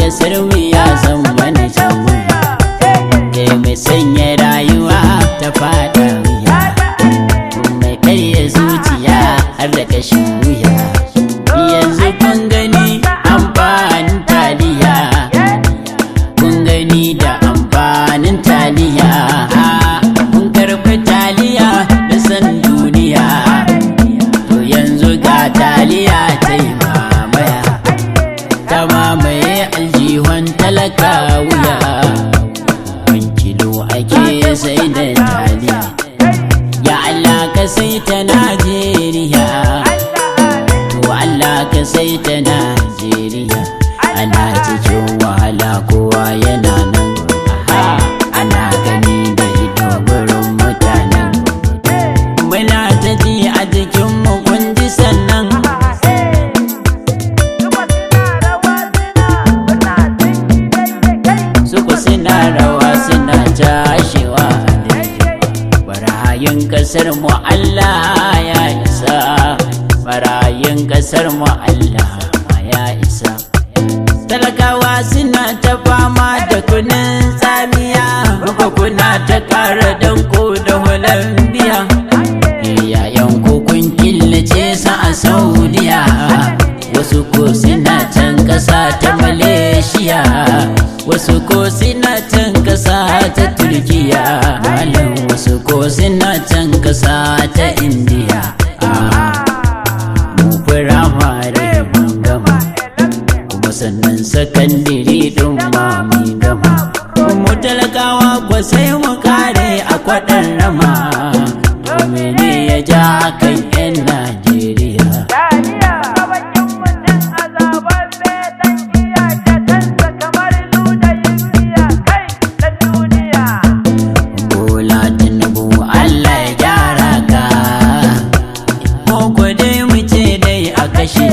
Kasar mu ya zama mana jan wuya, mai sanya rayuwa ta fada wuya, mai karya zuciya har da kashin wuya. Yanzu kun gani amfanin taliya, kun gani da amfanin taliya. Kun karɓi taliya da san duniya, to yanzu ga taliya ta yi mamaya, ta mamaye aljihun talaka wuya. Wani kilo ake sai da taliya. Ya Allah, ka sai ta Najeriya. To Allah, ka sai ta Najeriya. Ana cikin wahala, kowa yana nan. Ana gani da ido gurin mutanen, muna ta ji a jikinmu, kun ji sannan. Kuma suna rawa, suna murna, sun yi daidai kai. Suku suna rawa, suna tashewa. Barayin kasar mu, Allah ya isa. Barayin kasar mu, Allah ya isa. Talakawa suna ta fama da kunun tsamiya, kuka kuna ta kara danko da hulambiya. Yayan ku kun killace su a Saudiya, wasu ko suna can kasa ta Malaysia, wasu ko suna can kasa ta Turkiya, malam, wasu ko suna can kasa ta Indiya. Ah, mu firamare mun gama, kuma sannan sakandire ɗin ma mun gama. Mu talakawa ko sai mu kare a kwaɗan rama. To mene ya ja kan 'yan Najeriya? Taliya. Bakin mutum azababbe dan iya kansa kamar ludayin miya kai dan duniya. Bola Tinubu, Allah ya gyara ka. Ko ko dai mu ce dai a kashe.